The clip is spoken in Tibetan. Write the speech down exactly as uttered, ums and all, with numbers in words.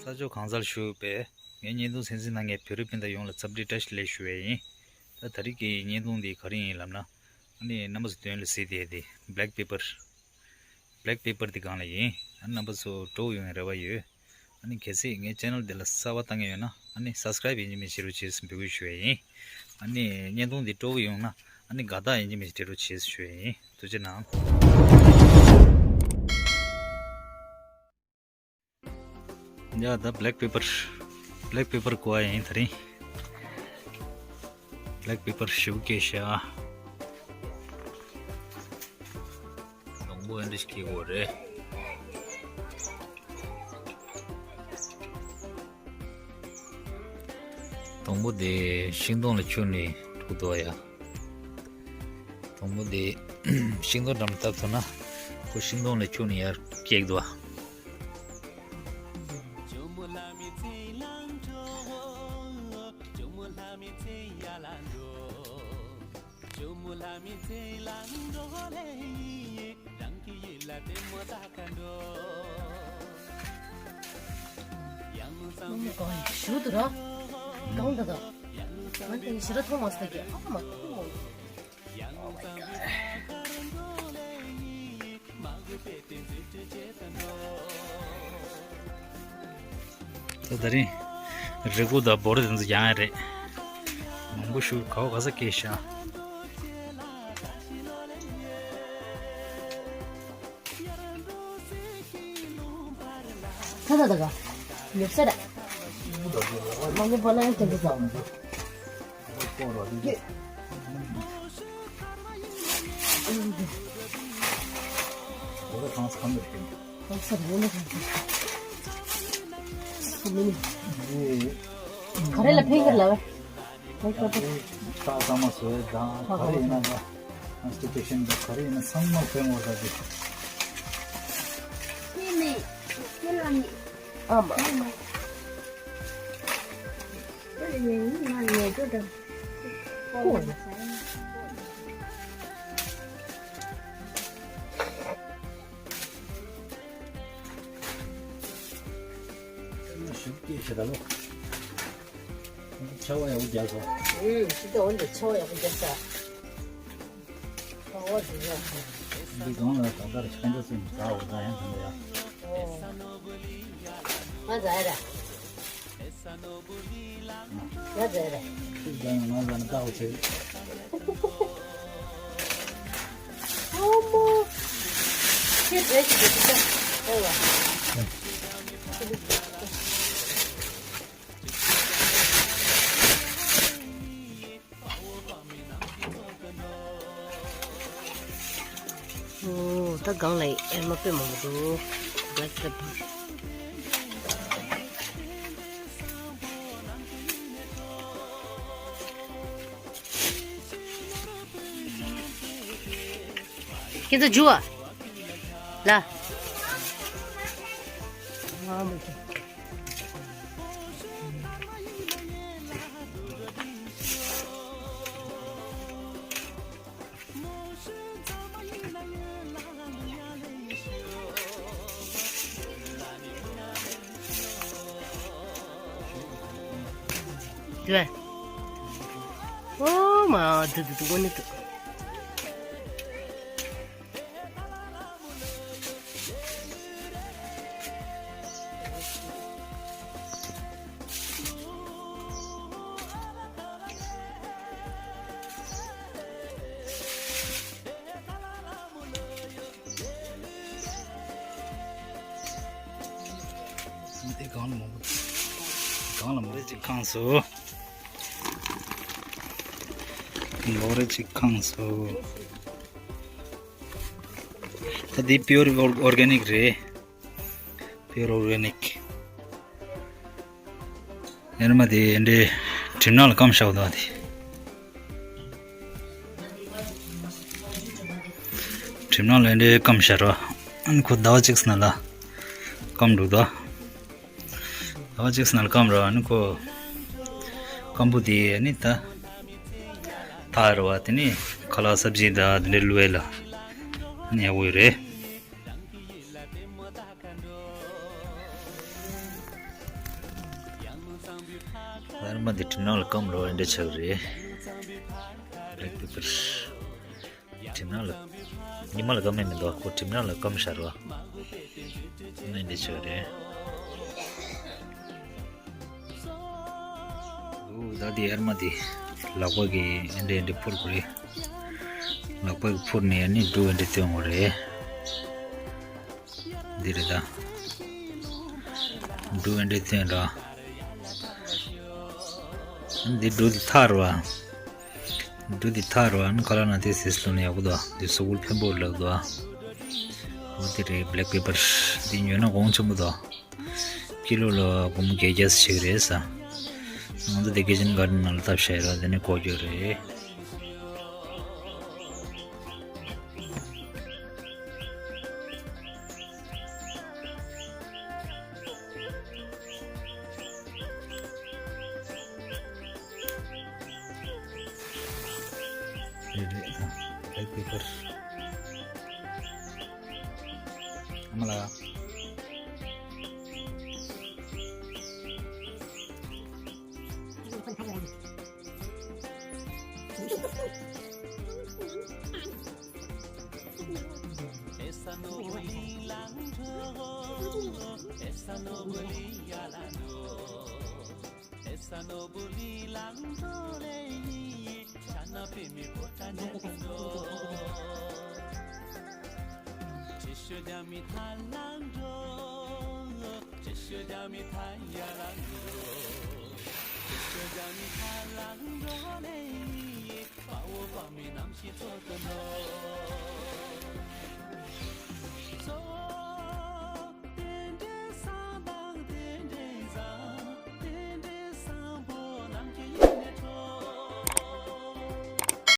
ས་ཕྱོགས་གང་སར་བཞུགས་པའི་ངའི་བརྙན་ཐུང་གསན་གཟིགས་གནང་མཁན་བོད་རིགས་སྤུན་ཟླ་ཡོངས་ལ་འཚམས་འདྲི་བཀྲ་ཤིས་བདེ་ལེགས་ཞུ་བ་ཡིན། ད་ད་རེས་ཀྱི་བརྙན་ཐུང་འདི་ག་རེ་ཡིན་ལབ་ན། ཨ་ནི་རྣམ་པ་ཚོ་མདུན་ལ་གཟིགས་བསྡད་དེ་black pepper། black pepper་འདི་སྒང་ལ་ཡིན། ཨ་ནི་རྣམ་པ་ཚོ་འགྲོ་ཡོང་བའི་རེ་བ་ཡོད། ཨ་ནི་གལ་སྲིད་ངའི་channel་འདི་ལ་གསར་པ་ལྟ་མཁན་ཡོད་ན་ཨ་ནི་subscribe་ཡིན་གཅིག་མིན་གཅིག་བྱེད་རོགས་བྱེད་ཟེར་འབོད་སྐུལ་ཞུ་བ་ཡིན། ཨ་ནི་བརྙན་ཐུང་འདི་སྤྲོ་པོ་ཡོང་ན་ཨ་ནི་དགའ་རྟགས་ཡིན་གཅིག་མིན་གཅིག་སྤྲད་རོགས་བྱེད་ཟེར་ཞུ་བ་ཡིན། ཐུགས་རྗེ་གནང་། ཡ་ད་black pepper། black pepper་བཀོག་ཡ་ཡིན་དེ་རིང་། black pepper་ཞེ་པོ་སྐྱེས་ཤག་སྡོང་པོ་ཨེ་འདྲ་ཞིག་སྐྱེ་གི་ཡོད་རེད། སྡོང་པོ་དེ་ཤིང་སྡོང་ལ་འཁྱུར་ནས་འཁྲུག་འདུག་ཡ། སྡོང་པོ་དེ་ཤིང་སྡོང་འགྲམ་བཏབ་ཐུབ་ན་ཁོ་ཤིང་སྡོང་ལ་འཁྱུར་ནས་ཡར་སྐྱེ་གི་འདུག་ཨ། ཞུ་དུ་ར། གང་དེ་ཞི་ར་ཐོག་མ་སྟེ་གི་ཨ་མ་ཐོག་མ། ད་ད་རིང་རི་ཀོ་དང་བོ་རི་དེ་ཚོ་ཡང་ཡང་རེད། མང་པོ་ཞིག་ག་བ་ག་ས་སྐྱེས་ཤག་ཁ་ས་ད་ག་ཉོབ་ས་ར། མ་ཉོབ་པ་ན་ཡང་དེ་འདྲ་ཟ། ག་རེ་ལ་ཕན་གི་ལ་བས། ཁྲག་གཙང་མ་བཟོ་ཡས་དང་ག་རེ་ཡིན་ན་ད། constipation་དང་ག་རེ་ཡིན་ན་ཚང་མ་ཕན་འོ་ད་དེ། ཨ་མ། ཞིབ་སྐྱེས་ཤི་ད་ལོ། ཆེ་བ་ཡག་པོ་རྒྱག་སོང་། ཨུམ། ཞི་ད་འོན་ཏེ་ཆེ་བ་ཡག་པོ་རྒྱག་ས། ཁ་བ་དེ་ཡག་སོང་། འདི་གང་ལ་ད་ལྟར་ཆང་ས་ཚུན་ཟ་འོ་ད་ཡང་དང་ཡ། ང་ཟ་ཡ་ར། ང་ཟ་ཡ་ར། ཁྱེད་ཀྱང་ང་ཟ་ན་ལྟ་བ་བྱེད། ཨོ་མོ། ཁྱེད་འདྲ་ཞིག་འདུག་ད། ཨེ་བ། ཨོ། ད་སྒང་ལ་ཨེ་མ་དཔེ་མང་པོ་འདུག Black pepper། ཁྱེད་ཚོ་འཇུ་བ། ལ། ང་མ་ཁྱེད། དུ། ཨོ་མ་དུ་དུ་དུ་གོ་ནི་དུ། འདི་གང་ལ་མང་པོ། གང་ལ་མང་པོ་ཅིག་གང་སོ། ལོ་རེ་གཅིག་གང་སོ། ད་འདི་pure organic་རེད། pure organic། ཡར་མ་དེ་འདྲའི་གྲིབ་ནག་ལ་སྐམ་བཞག་འདུག་དེ། གྲིབ་ནག་ལ་འདྲའི་སྐམ་བཞག་ར། ཨ་ནི་ཁོ་ཟླ་བ་གཅིག་ཙམ་ལ་སྐམ་འགྲོ་འདུག་ཟླ་བ་གཅིག་ཙམ་ལ་སྐམ་ར། ཨ་ནི་ཁོ་སྐམ་པོ་དེ་ཨ་ནི་ད་ཐག་ར་བ་དེ་ནི་ཁ་ལག་སབ་ཇི་དང་དེ་འདྲའི་བླུགས་ཡས་ལ་ཨ་ནི་ཡག་པོ་ཡོད་རེད། མ་འདི་གྲིབ་ནག་ལ་སྐམ་རོ་འདྲ་ཆགས་རེད། Black pepper། གྲིབ་ནག་ལ། ཉི་མ་ལ་སྐམ་མེད་མི་འདུག་ཁོ་གྲིབ་ནག་ལ་སྐམ་ཤར་བ། ཨ་ནི་འདི་ཆགས་རེད། ཨོ་ད་འདི་ཨར་མ་འདི། ལག་པ་གི་ཨེ་འདྲ་ཨེ་འདྲ་ཕུར་དགོས་རེད། ལག་པ་གི་ཕུར་ནས་ཨ་ནི་འབྲུ་ཨེ་འདྲ་བཏོན་དགོས་རེད། འདི་རེད་ད། འབྲུ་ཨེ་འདྲ་བཏོན་ར། འདི་འབྲུ་འདི་ཐར་བ། འབྲུ་འདི་ཐར་བ་ནི་ཁ་ལག་ནང་དེ་ཟས་ལོ་ནི་ཡག་པོ་འདུག་འདི་སོ་ཀུལ་ཕན་པོ་ལག་འདུག་འོ་དེ་རེད། Black pepper། འདི་ཉོས་ན་གོང་ཆེན་པོ་འདུག་ཀི་ལོ་ལ་སྒོར་མོ་བརྒྱད་བརྒྱ་ཞིག་རེད་ས། ང་ཚོ་འདི་Kitchen Garden ནང་ལ་བཏབ་བཞག་ཡོད་ར། དེ་ནས་བཀོག་རྒྱུ་རེད། རེད་རེད། Black pepper། ཨ་མ་ལགས།